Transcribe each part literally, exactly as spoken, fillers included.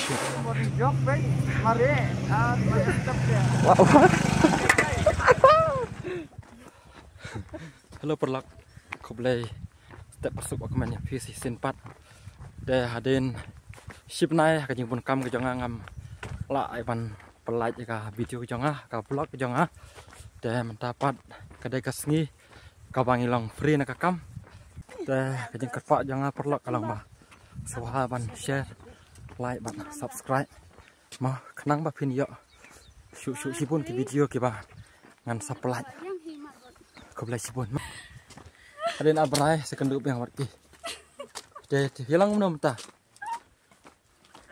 Jog beit, mare, ah, mare step dia. Wow. Hello paralok. Khublei step parsuk wa kmen ïa phi shisien pat. Te hadien shibnai ha ka jingbun kam ka jong nga ngam lah ai ban pynlait ïa ka video ka jong nga, ka vlog ka jong nga. Te mynta pat ka dei ka sngi kaba ngi long free na ka kam. Te ka jingkyrpad jong nga paralok ka long ba sngewbha ban share, like bad subscribe. Mo khnang ba phin ïoh shuh shuh shibun ki video kiba ngan sa pynlait. Khublei shibun. Hadien ar bnai sa kynduh biang wat ki. Te te ïalang mynno mynta.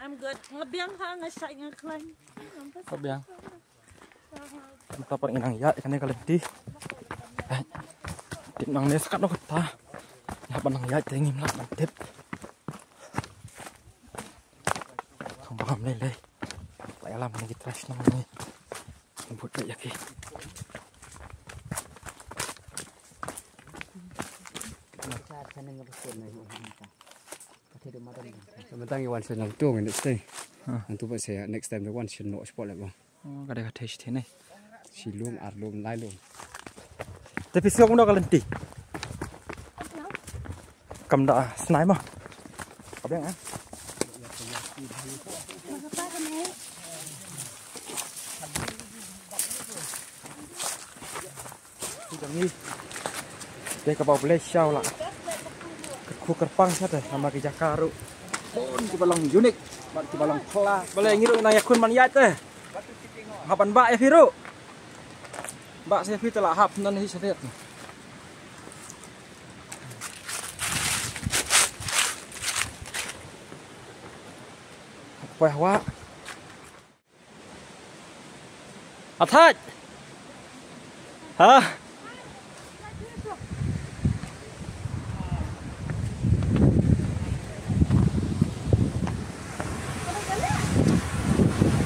I'm good. Nga biang ha, nga shait, nga khlaiñ. Nga biang. Mynta pat ngi nang ïaid kane ka lynti. Eh, tip nangne sa katno kata. Ïa ba nang ïaid te ngim lah ban tip. Kham ba kham lei lei. La ïalam kane ki trash nangne. Bud ïa ki. Mynta ngi wan sha nangtu ngin stay. Nangtu ba sa next time da wan sha noh spot leh bang. Oh, ka dei ka thei shi thei ne. Shi lum, ar lum, lai lum. Te phi sngewbha ka lynti. Kam da snai ma. Ka biang ah. Jong ngi. Te kaba u Blei u la kyrkhu kyrpang sha te, namar ki jaka ruh bun kiba long unique bad kiba long khla. Balei ngi ruh nang ïakhun ban ïaid te. Hap ban bah ïa phi ruh. Bah sha phi te la hap nan hi sha te. Poi hawa. Athaj. Ha?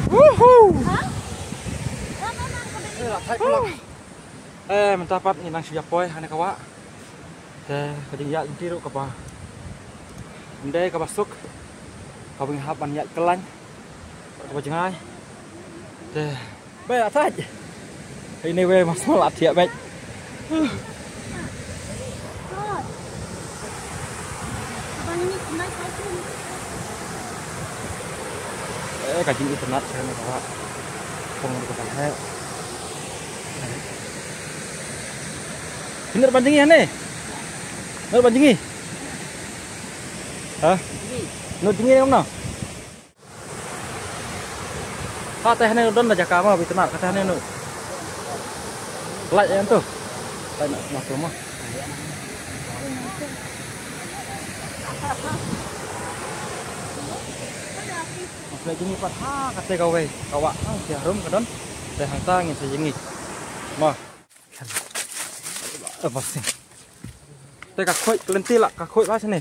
Woohoo! Eh, mynta pat ngi nang shu ïa poi ha kane ka wah. Te ka jingïaid lynti ruh kaba ym dei kaba suk. Kaba ngi hap ban ïaid kyllaiñ. Kaba jngai. Te, bad athaj. Anyway, mas mal at ïa bad. Eh, ka jingitynnat sha ne ka wah. Pong ruh ka heh. Phi nud ban jngi hangne? Nud ban jngi? Ha? Nud jngi ne kumno? Ka te hangne don da jaka ma, ba itynnat ka te hangne no. Lait ïa ntu. Lait na, na tu ma. Lait jngi pat ha kate kawei ka wah, ha ki harum ka don. Te hangta ngin sa jngi. Ma. Eh, ba sing. Te ka khuid ka lynti la, ka khuid ba sini.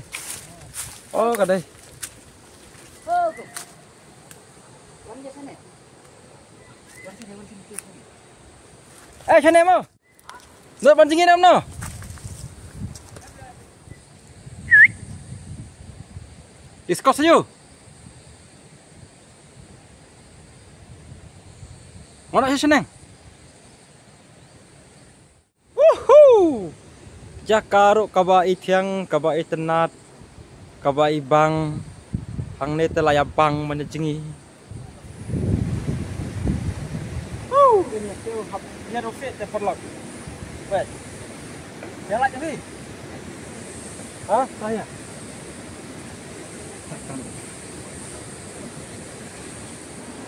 Oh, ka dei. Eh, sini mo. Nud ban jngi ne kumno? Iskos ayu. Ngono hi sini. Woohoo! Jaka ruh kaba ithiang, kaba itynnat, kaba ibang. Hangne te la ïa bang ban jngi. Woo! Ïa ruh fit te paralok. Wait. Ïa lait hi. Ha? Saya.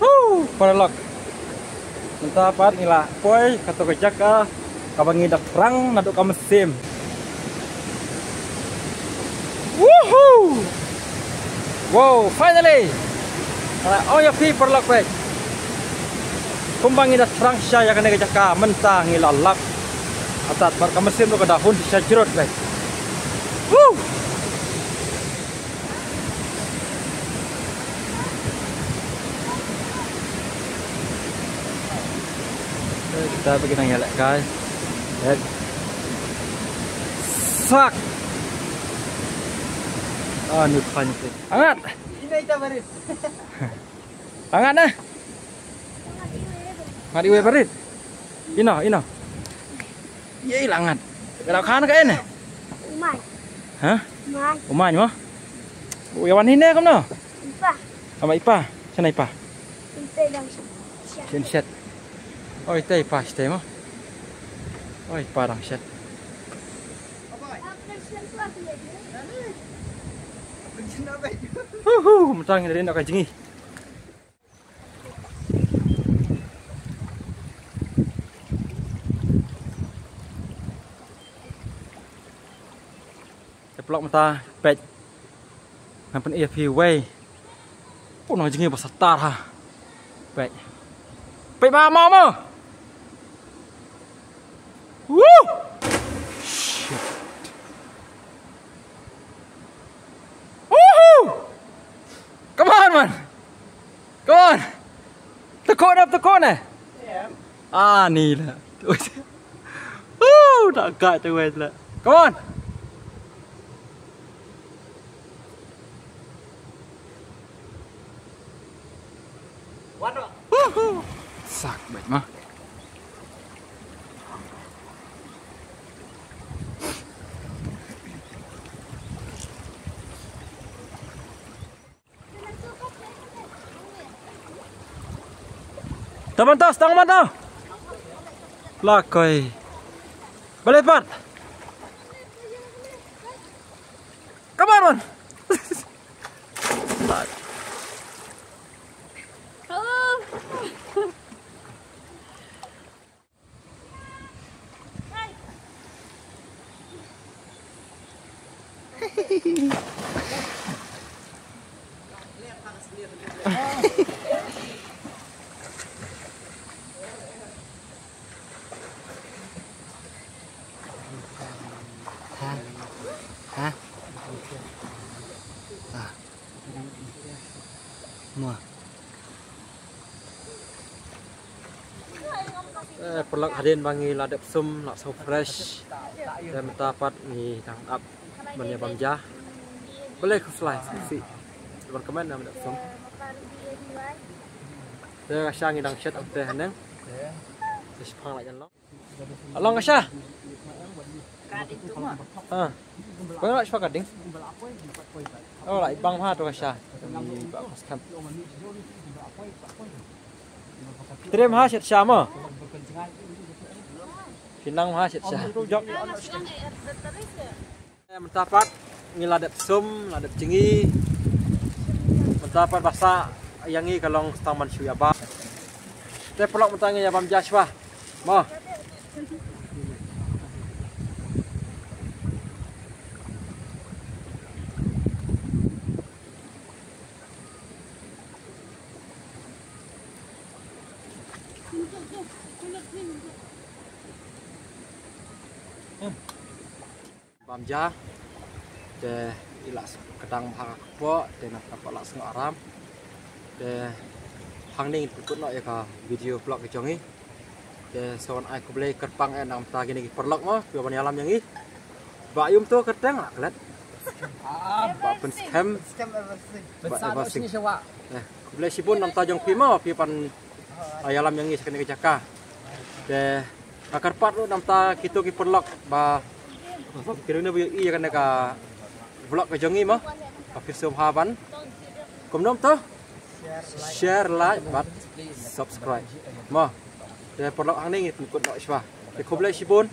Huh, paralok. Mynta pat ngi la poi kato ka jaka kaba ngi da thrang naduh ka mynsiem. Woohoo! Wow, finally! Nga la ong ïa phi paralok bad kumba ngi da thrang shisha ïa kane ka jaka mynta ngi la lap. Atat bad ka mynsiem ruh ka da hun shisha jrut bad. Woo! Eh, kita bagi nang ïalehkai. Sak. Ah, ni pan ni. Angat. Ini kita baris. Angat na. Ngat iwei barit. Ino, ino. Ye, la ngat. Ka dau khan ka en eh? Umai. Ha? Umai. Umai mo? Ïa wan hine kumno? Ipa. Ama ipa. Sana ipa. Ipa dang shet. Shen shet. Oi, te ipa shet mo. Oi, ipa dang shet. Hu hu, mynta ngin ïa ri noh ka jngi. Te paralok mynta peit. Ngan pyni ïa phi wei. Pun nang jngi ba satar ha. Peit. Peit ma ma ma. Woo! Shit. Woohoo! Come on, man. Come on. Tekuk dah, tekuk nah. Ah, ni lah. Woo, tak agak tu weh lah. Come on. Woohoo. Sak bet mah. Taman tas, tang man tau. Lakoi. Balik pat. Kabar man. Ha? Ha? Ah. Mua. Eh, paralok, hadien ba ngi la dep sum, la sngewfresh. Te mynta pat ngi dang ap ban ïa bam ja. Balei khuslai sngewsih. Ban kmen ïa dep sum. Te ka sha ngi dang shet ap te haneng. Te shipang la jan long. Along ka sha. Ha. Ba la shwa ka ding. Oh, la i bang ha to ka sha. Ni ba pas kam. Trem ha shet sha mo. Shinang ha shet sha. Jok. Mynta pat ngi la dep sum, la dep jngi. Mynta pat ba sah ïa ngi ka long stang ban shu ïa ba. Te paralok mynta ngi ïa bam ja shwa. Mo. Bam ja. Te i la s-, kdang bha ka kpoh, te na ka pa la sngew aram. Te hangne ngin pynkut noh ïa ka video vlog ka jong ngi. Te sa wan ai khublei kyrpang eh na ka bynta kine ki paralok mo, kiba wan ïalam ïa ngi. Ba ïum to kyrteng la klet. Ba pynskhem. Ba everything. Eh, khublei shibun na ka bynta jong phi mo, phi ban, ah, ïalam ïa ngi sha kane ka jaka. Te nga kyrpad ruh na ka bynta kito ki paralok ba, ba ki riewne ba ïohi ïa kane ka vlog ka jong ngi mo. Ba phin sngewbha ban, kumno to? Share, like bad subscribe mo. Te paralok, hangne ngin pynkut noh shwa. Te khublei shibun.